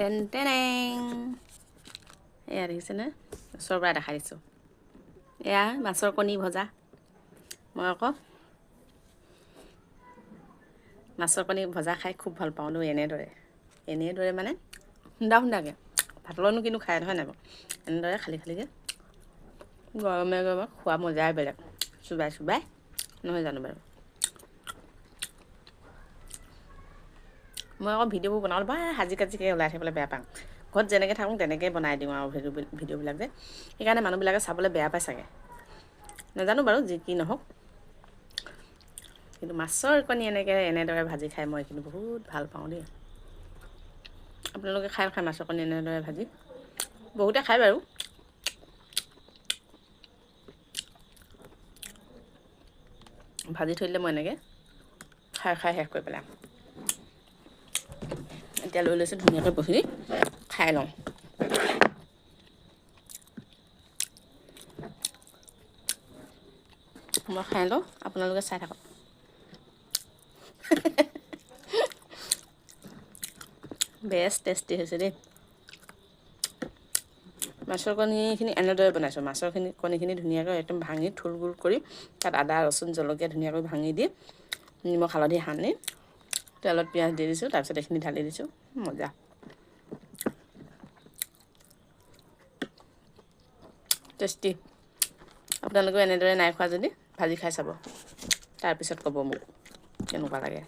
Ten টেনেং। এয়া দেখিছেনে? ওচৰৰ পৰা দেখাই দিছোঁ। এয়া মাছৰ কণী ভজা। মই আকৌ মাছৰ কণী ভজা খাই খুব ভাল পাওঁ দেই। এনেদৰে এনেদৰে মানে খুন্দা খুন্দাকৈ ভাতৰ লগতনো কিনো খায়, নহয় নাই বাৰু? এনেদৰে খালি খালিকৈ গৰমে গৰমে খোৱা মজাই বেলেগ, চোবাই চোবাই, নহয় জানো বাৰু? মই আকৌ ভিডিঅ'বোৰ বনাবলৈ বৰ সাজি কাজিকৈ ওলাই থাকিবলৈ বেয়া পাওঁ। ঘৰত যেনেকৈ থাকোঁ তেনেকৈয়ে বনাই দিওঁ আৰু ভিডিঅ'বিলাক যে, সেইকাৰণে মানুহবিলাকে চাবলৈ বেয়া পায় চাগে, নাজানো বাৰু। যি কি নহওক, কিন্তু মাছৰ কণী এনেকৈ এনেদৰে ভাজি খাই মই কিন্তু বহুত ভাল পাওঁ দেই। আপোনালোকে খাই খাই মাছৰ কণী এনেদৰে ভাজি বহুতে খায় বাৰু। ভাজি থৈ দিলে মই এনেকৈ খাই খাই শেষ কৰি পেলাম। এতিয়া লৈ লৈছোঁ, ধুনীয়াকৈ বহি খাই লওঁ। মই খাই লওঁ, আপোনালোকে চাই থাকক। বেষ্ট টেষ্টি হৈছে দেই। মাছৰ কণীখিনি এনেদৰে বনাইছোঁ। মাছৰখিনি কণীখিনি ধুনীয়াকৈ একদম ভাঙি থুল গোল কৰি তাত আদা, ৰচুন, জলকীয়া ধুনীয়াকৈ ভাঙি দি নিমখ হালধি সানি তেলত পিঁয়াজ দি দিছোঁ, তাৰপিছত এইখিনি ঢালি দিছোঁ। মজা টেষ্টি। আপোনালোকেও এনেদৰে নাই খোৱা যদি ভাজি খাই চাব, তাৰপিছত ক'ব মোক কেনেকুৱা লাগে।